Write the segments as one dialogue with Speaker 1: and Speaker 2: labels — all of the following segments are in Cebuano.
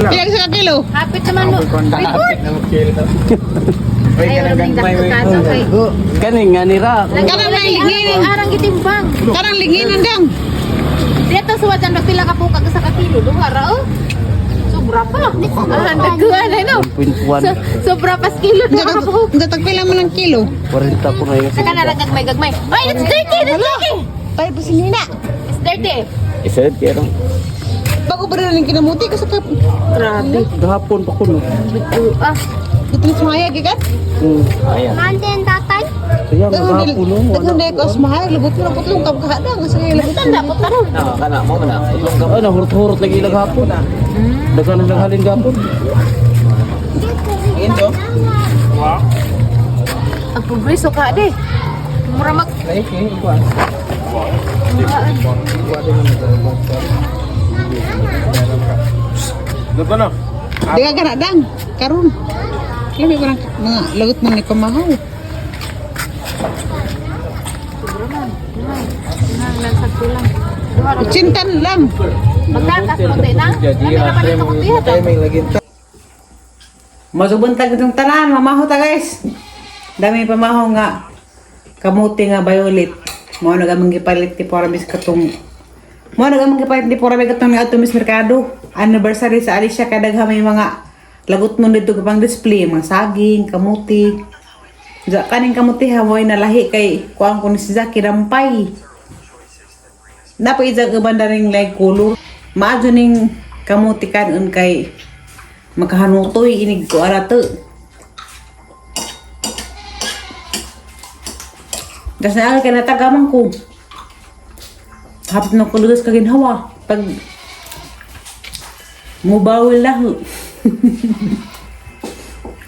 Speaker 1: Pila sa kilo?
Speaker 2: Hapit naman mo. Ay, wala mong dakto kay.
Speaker 3: Kani nga nira.
Speaker 1: Kanang may linginan.
Speaker 2: Arang gitimbang.
Speaker 1: Kanang linginan dang.
Speaker 2: Dito sa wajan pila ka pukag sa kakilo. Duha ra oh. Sobra pa. Ah, nagkuha na no.
Speaker 3: 1.1.
Speaker 2: So, sobra pa sa kilo. Duha ka pukag.
Speaker 1: Gatag pila man ang kilo.
Speaker 3: 40 ko na yung
Speaker 2: Saka na lang gagmay gagmay. Ay, it's dirty! It's dirty!
Speaker 1: Tayo pa sinina.
Speaker 2: It's dirty.
Speaker 3: Isad kaya lang.
Speaker 1: Bago ba rin ang kinamuti kasi ka
Speaker 2: Grabe.
Speaker 3: Gahapon pa ko no.
Speaker 2: Ah,
Speaker 1: ito na sumaya gikat.
Speaker 3: Ayan.
Speaker 4: Mantin tatay.
Speaker 3: Kaya gahapon no.
Speaker 1: Daghang dahil ko asmahay lagot mo lang putlong kabkahadang sa lagot.
Speaker 2: tanda po taron.
Speaker 3: Ah, nahurot-hurot lagi ilang hapon. Daghan na lang halin gahapon.
Speaker 2: Ang progreso ka de. Mura mag
Speaker 1: Di ka kana dang karon. Lami ko ng mga lagot mo ni pamahaw.
Speaker 2: Sobra man. Nang sa kulang. Duha ra.
Speaker 1: Cintan lang.
Speaker 2: Magkakas mo tayo na. Lami ra pa nito kung tihat.
Speaker 1: Masubuntag itong tanan, mamaho ta guys. Dami pamaho nga kamuti nga violet. Mao na gamang gipalit ni Pora Miss katong Mao na gamang gipalit ni Pora Miss katong nga Miss Mercado. Anniversary sa Alicia kay daghan may mga lagot mo dito pang display, mga saging, kamuti. Ja kaning kamuti ha mo'y nalahi kay kuang ko ni si Zaki rampay. Napay ijang uban na ring like color. Maadyo ning kamuti kanon kay makahanutoy inig ko arato. Das na kay natagaman ko. Hapit na kulugas kaginhawa. Pag mubawil lahu.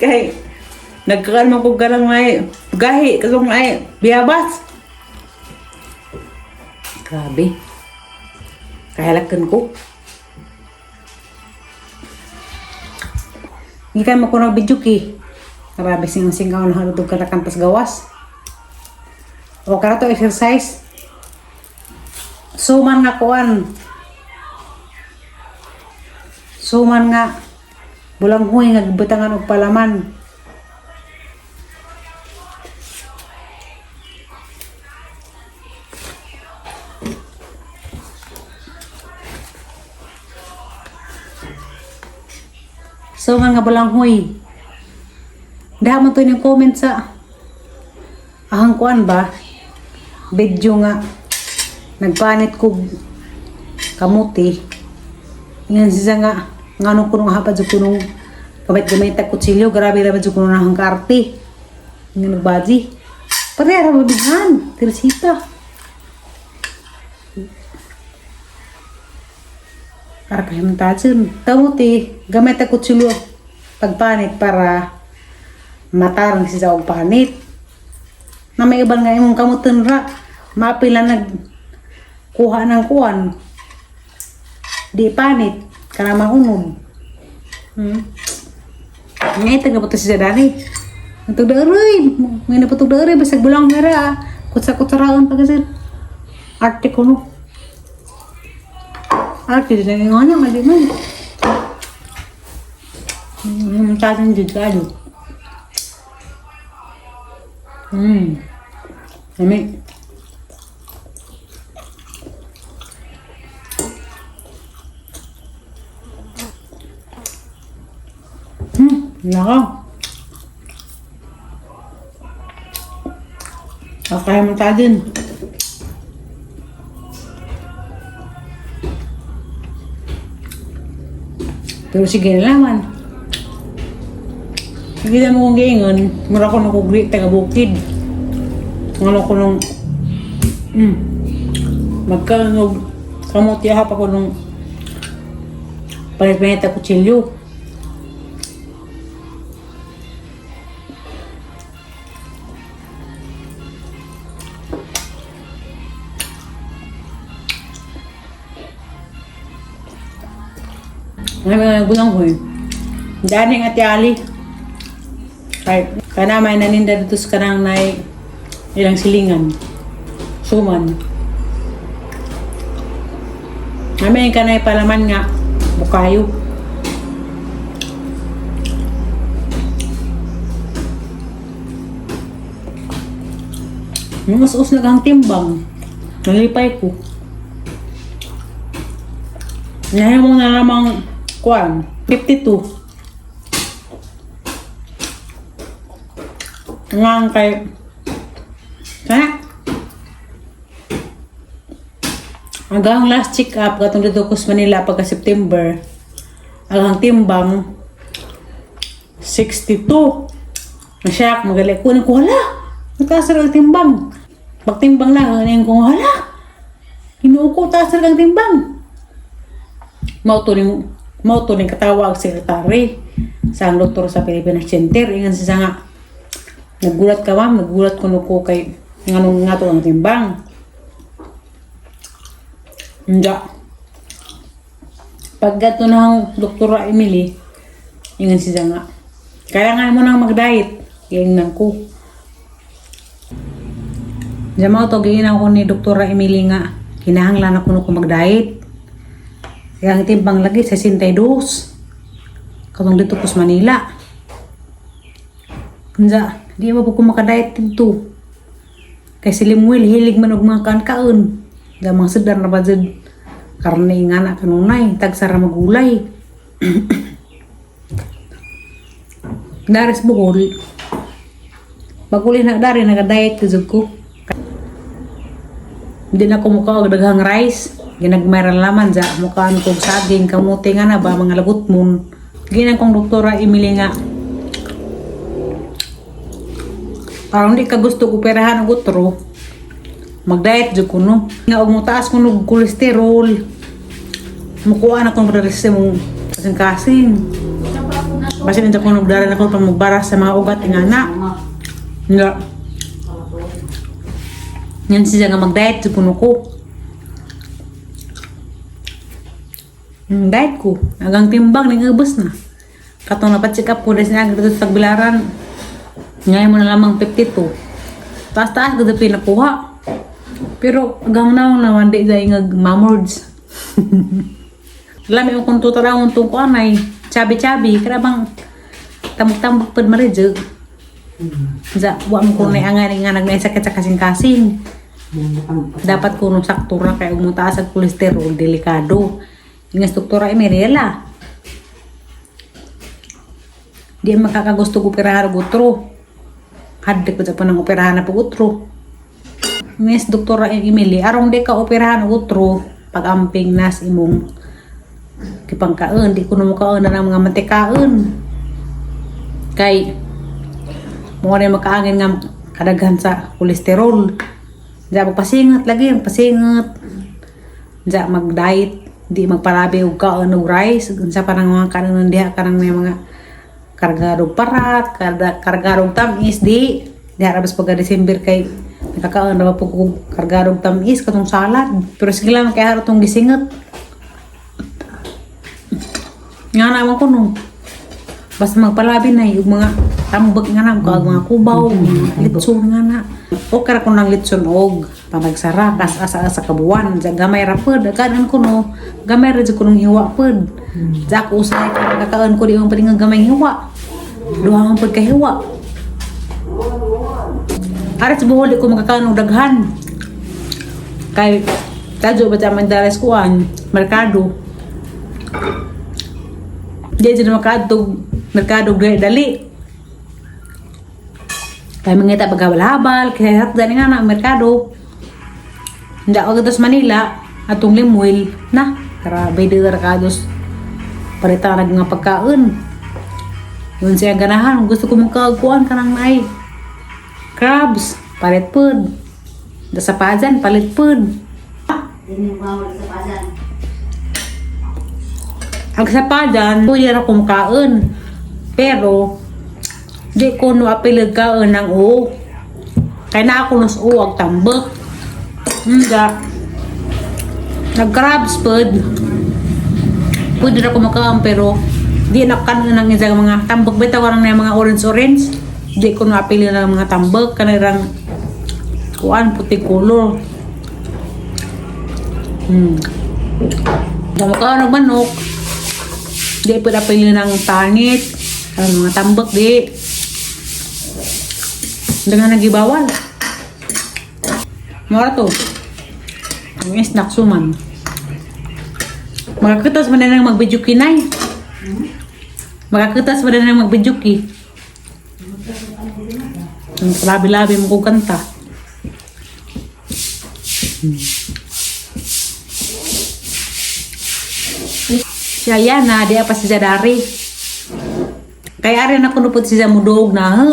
Speaker 1: Kay nagkakalma ko galang may gahi kasong ay biyabas. Grabe. Kahalakan ko. Hindi kayo makuha ng video ki. Grabe sing-sing ako na halutog ka na kantas gawas. O karato exercise. Suman nga kuan. Suman nga bulang huy nga gibutangan og palaman. Suman nga bulang huy. Damo to yung comment sa ahang kuan ba? Video nga nagpanit ko kamuti. Ingan siya nga ngano ko nung hapad sa kunong kabait gamay ta kutsilyo grabe ra ba jud kuno nahang karte. Nga nagbaji. Pareha ra mabihan, Teresita. Para kahimtasin. Tamuti, gamay ta kutsilyo pagpanit para matarang siya og panit. Na may iban nga imong kamutan ra, mapila nag kuha ng kuan. Di panit, kana maunod. Ngay taga po siya dani. Ang tugdaroy, ngay na po tugdaroy bisag bulang mera. Kutsa-kutsaraon pa kasi. Arte ko no. Arte din nga nga mali man. Tasan jud kayo. Ami. Nako. Kaya mo tayo din. Pero sige na naman. Hindi na mo kong giingon, mura ko nung kugri, taga bukid. Ngano ko nung, magkanog, kamuti pa ko nung palit-palit ako kutsilyo. May mga gulang ko eh. Dani nga tiyali. Kay kana may naninda dito sa kanang nay ilang silingan. Suman. May kanay palaman nga bukayo. Us-us na kang timbang. Nalipay ko. Ngayon mo na namang kuan, 52. Nga kay kaya hanggang last check up katong dito ko sa Manila pagka September, ang timbang 62. Nasyak, magali ko. Ko, hala! Nagtaas ang timbang. Pagtimbang na, ano ko, hala! Hinuo taas ang timbang. Mauto ning katawa ang sekretary sa ang doktor sa Pilipinas Center. Ingan siya nga, nagulat ka ma'am, nagulat ko ko kay nganong nga to ang timbang. Hindi. Pagkato na ang doktora Emily, ingan siya nga, kailangan mo nang mag-diet. Giingnan ko. Diyan mo to, giingnan ko ni Doktora Emily nga, kinahanglan ako no ko mag-diet. Kaya ang timbang lagi, 62. Katong dito ko sa Manila. Kunja, di mo po ko makadiet dito. Kay si Limuel, hilig man og mga kaon-kaon. Gamang sedar na ba dyan? Karne nga na kanunay, tagsara magulay. Daris Bohol. Pag uli na dari, nag-diet ko jud ko. Hindi na ko mukha og daghang rice. Ginagmayran laman ja mukhaan kog saging, kamote nga na ba, mga lagot mon. Ginang kong doktora Emily nga, parang di ka gusto ko perahan og utro. Mag-diet jud ko no. Nga og motaas ko og kolesterol. Mukuha na kong sa mong kasing-kasing. Basin ito kung nagdara na ko pang magbara sa mga ugat nga na. Nga. Yan siya nga mag-diet sa puno ko. Diet ko. Hanggang timbang, nangabos na. Katong napacheck up ko, dahil sinabi dito sa tagbilaran. Ngayon mo na lamang 52. Taas-taas ko pinakuha. Pero hanggang naong naman, di dahil nga mamords. Lami mo kung tutarang itong kuan ay chabi-chabi, kaya bang tambok-tambok pad maridyo. Za, wa mo kung naiangan nga nagnaisakit sa kasing-kasing. Dapat kuno sakto ra kay ug motaas ang kolesterol, delikado. Ingas doktora Emirela. Di makakagusto ko operahan og utro. Hadlok ko sa panang operahan na pag utro. Miss Doktora Emily, arong di ka operahan og utro, pag-amping nas imong kipangkaon, di ko na mukaon na ng mga mantikaon. Kay mo na makaangin nga kadaghan sa kolesterol. Diya magpasingat lagi, magpasingat. Diya mag-diet, di magparabi og kaon og rice, unsa pa nang mga kanon diha kanang may mga kargarog parat, kargarog tamis di. Diha ra bas pagka December kay nakakaon ra ba po kog kargarog tamis katong salad. Pero sige lang kay harot tong gisingat. Nga naman ko no. Basta magpalabi na yung mga tambak nga na, kag mga kubaw, mga litson nga na. Okay ra ko ng litson og pamagsara, kas asa-asa kabuan, ja gamay ra pod, kanan ko no, gamay ra jud ko nung hiwa pod. Ja ako usahay ka nakakaan ko di ang palingang gamay hiwa. Duha man pod ka hiwa. Arat sa Bohol, di ko makakaon og daghan. Kay tadyo ba man dares kuan, merkado. Di dyan makaadtog merkado dali dali. Kay mangita paghabal-habal, kay hatdan nga na merkado. Hindi ako sa Manila, atong Limuel, na, grabe di kados. Palitan nga pagkaon. Yun siya ganahan, gusto ko magkaagkuan kanang naay. Crabs, palit pod. Da sa pajan, palit pod. Ang sa pajan, pwede ra kong kaon. Pero, di ko no apilag kaon ng o. Kaya na ako nos o ang tambak. Nga. Nag-crabs pod. Pwede ra ko makaon pero di na kanon ng isang mga tambak bitaw karang na mga orange-orange. Di ko no apili ng mga tambak kanirang kuan puti color. Da makaon og manok. Di po napili ng pangit. Ang mga tambak di. Hindi nga nagibawal. Mura to. Ang snack suman. Makakutas man na ng magbidyo kinay. Makakutas man na ng magbidyo ki. Ang labi-labi mo kong kanta. Siya yan na, di pa si Jadari. Kaya ari na kunupot siya mudog na, ha?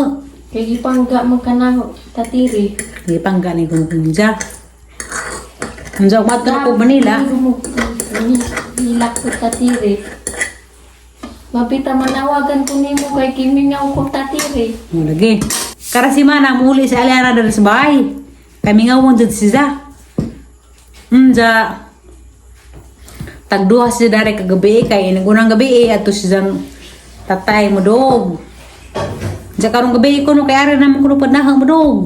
Speaker 2: Kay gipangga mo ka na tatiri.
Speaker 1: Di pangga ni kung kunja. Kunja umat na ko Manila.
Speaker 2: Hilak ko tatiri. Mapita manawagan ko nimo kay gimingaw ko tatiri.
Speaker 1: Mo lagi. Kara si mana muli sa Aliana dari sa bahay. Kami nga mo jud siya. Unja. Tagduha siya dari kagabi kay inagunang gabi eh, ato siya tatay mo dog. Diya karong gabi ko no kay ari na mo kuno panahang mo dog.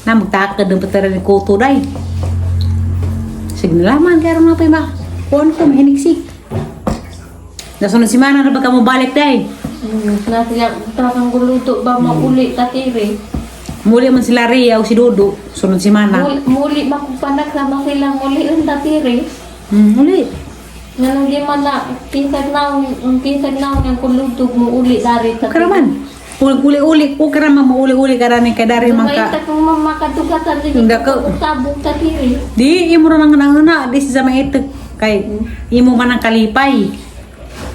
Speaker 1: Na magtakad ng patara ni Koto day. Sige nalaman kay aron na pa ma. Kuan ko mahiniksik. Nasunod si mana na ba ka mo balik day?
Speaker 2: Na sila tarang guluto ba mauli tatiri.
Speaker 1: Muli man sila Ria o si Dodo. Sunod si Mana.
Speaker 2: Muli, muli makupanak sama sila muli ang tatiri.
Speaker 1: Muli.
Speaker 2: Nga nang di man na kisag na ang kisag na ang kulutog mo uli dari tatiri.
Speaker 1: Karaman. Uli-uli. O karaman mo uli-uli karani kay dari man ka.
Speaker 2: Dumaita kung mamakadugatan din
Speaker 1: Hindi ko.
Speaker 2: tabog tatiri.
Speaker 1: Di imo ra nang nangana, di siya maitek kay imo man ang kalipay.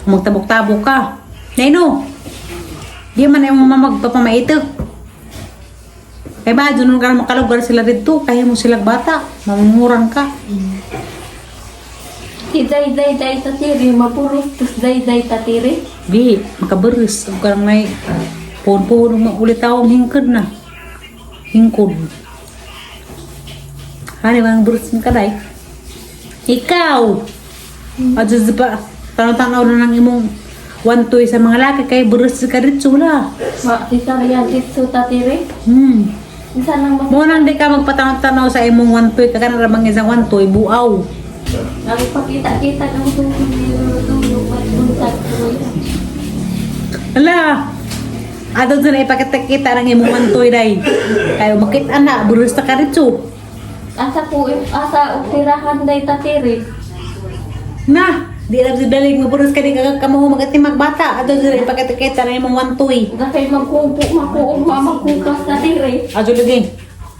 Speaker 1: Magtabok-tabok ka. Naino. Di man imo mamagpapamaitek. Kay ba dun ka makalugar sila didto kay mo sila bata, mamumuran ka.
Speaker 2: Si day day day tatiri mapuros tus day day tatiri.
Speaker 1: Di makaberes ug karang nay pon-pon mo ulit tawong hingkod na. Hingkod. Hani bang beres ka day? Ikaw. Adyo pa tanaw-tanaw na ng imong wantoy sa mga laki kay beres ka ritso la.
Speaker 2: Ma si Sarya ditso tatiri. Isa nang mas
Speaker 1: Mo nang di ka magpatanaw-tanaw sa imong wantoy ka kanang ramang isang wantoy buaw.
Speaker 2: Ang pakita-kita ng tulog at buntag ko.
Speaker 1: Ala. Adto na ipakita-kita ng imong wantoy day. Kayo makita na beres ta ka ritso.
Speaker 2: Asa po, asa tirahan day tatiri.
Speaker 1: Na, di lang si daling maburos ka di ka kamo magatimag bata. Ato diri ipakita-kita na imong wantoy.
Speaker 2: Dahil magkupo, makuog, mamakukas tatiri.
Speaker 1: Ato lagi.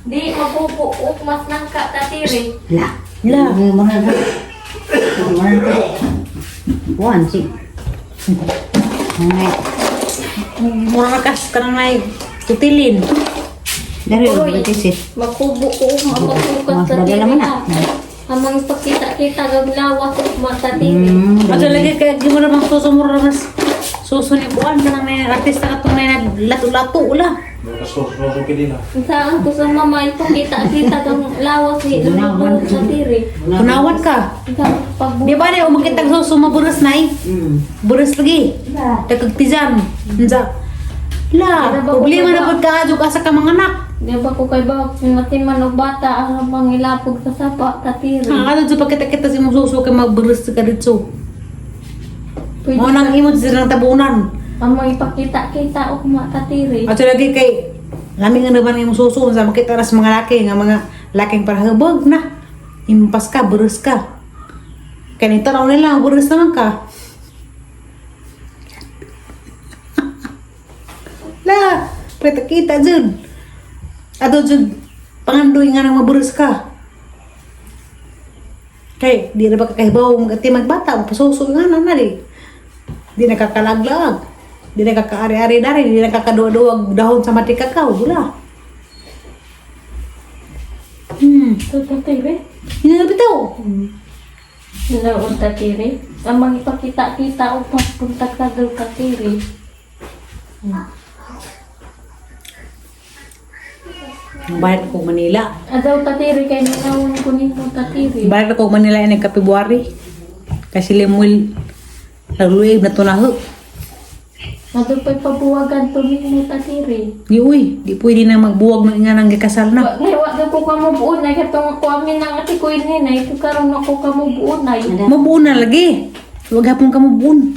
Speaker 2: Di, magkupo, mas nangka tatiri.
Speaker 4: La.
Speaker 1: La.
Speaker 4: Mga mga Wan si. Ngay.
Speaker 1: Mura ka kas kanang nay tutilin.
Speaker 4: Dari
Speaker 2: Uy.
Speaker 4: berarti sih.
Speaker 2: Magkubo, mamakukas
Speaker 4: Mas
Speaker 2: tatiri.
Speaker 4: bagay naman
Speaker 2: ah. Amang pakita-kita ng lawas ugma tatiri.
Speaker 1: Ato lagi kay di mo namang suso mura mas suso ni buwan kanang nay artista katong nay naglato-lato ula.
Speaker 2: Saan ko sa mama ipakita-kita ng lawas ni Lulubog tatiri.
Speaker 1: Kunawan ka.
Speaker 2: Sa pagbu...
Speaker 1: Di ba na umakit ang suso maburos nay? Buros lagi. Dagkagtizan. Unsa? La, problema na pud ka adyo asa ka mga anak.
Speaker 2: Di ba ko kay ba matiman og bata ang mangilapog sa sapa tatiri.
Speaker 1: Ang ato sa pagkita-kita sa imong suso kay magburos ka dito.
Speaker 2: Pwede
Speaker 1: Mo nang imo sa nang tabunan.
Speaker 2: Ang mga ipakita-kita og mga tatiri.
Speaker 1: Ato lagi kay lami nga naman imong suso sa makita ra sa mga laki nga mga laking parahubog na. Impas ka, buros ka. Kay nito raw nila, buros naman ka. La, pwede kita jud. Ato jud pangandoy nga nang maburos ka. Kay di ra ba ka kahibaw magati magbata, mapasuso nga na na di. Di nakakalaglag. Di nakakaari-ari dari, di nakakaduwa-duwag dahon sa matikakaw, wala.
Speaker 2: So tatiri.
Speaker 1: Hindi na bitaw.
Speaker 2: Noon tatiri. Ang mga ipakita-kita og pagpuntag sa tatiri.
Speaker 1: Balik ko Manila.
Speaker 2: Adaw tatiri kay minawon ko nimo tatiri.
Speaker 1: Balik ko Manila ini ka February. Kasi Lemuel nagluib na tunaho.
Speaker 2: Adaw pa'y pabuwagan to nimo tatiri.
Speaker 1: Di uy, di pwede na magbuwag ng nga nang gikasal na.
Speaker 2: Wa ngay wa daw ko kamo buonay katong ko amin ang ati ko ini nay ko karon ako kamo buonay.
Speaker 1: Mabuon na lagi. Huwag hapon ka mabuon.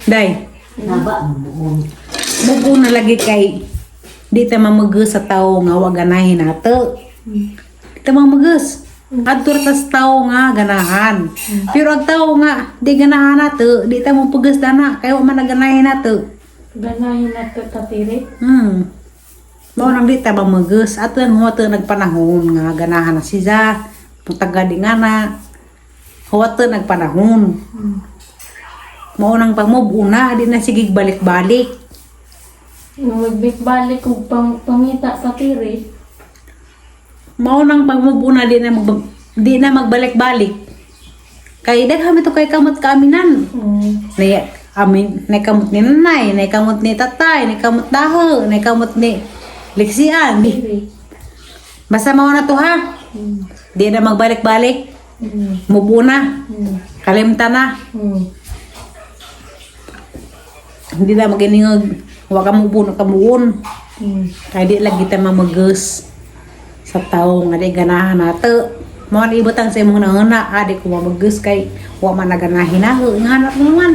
Speaker 1: Day,
Speaker 4: Naba buon.
Speaker 1: mabuon na lagi kay Di ta mamugos sa tao nga wa ganahin nato. Di ta mamugos. Adto ra ta sa tao nga ganahan. Pero ang tao nga di ganahan nato, di ta mapugos dana kay wa man naganahin nato.
Speaker 2: Ganahin na to tatiri.
Speaker 1: Mao nang di ta mamugos. Ato ang huwato nagpanahon nga ganahan na siya. Putaga di nga na. Huwato nagpanahon. Mao nang pag-move una, di na sige balik-balik.
Speaker 2: Magbalik kog pangita sa tiri.
Speaker 1: Mao nang pag-move una, di na magbalik-balik. Kay daghan to kay kamot kaaminan. Nay amin, nay kamot ni nanay, nay kamot ni tatay, nay kamot daho, nay kamot ni liksian. Basta mao na to ha. Di na magbalik-balik. Move una. Kalimta na. Hindi na maginingog. Wa ka mubuno ka muon. Kaya di lagi ta mamagos sa tao nga di ganahan nato. Mao na ibutang sa imong nanguna, ah, di ko mamagos kay wa man naganahin na. Nga na naman.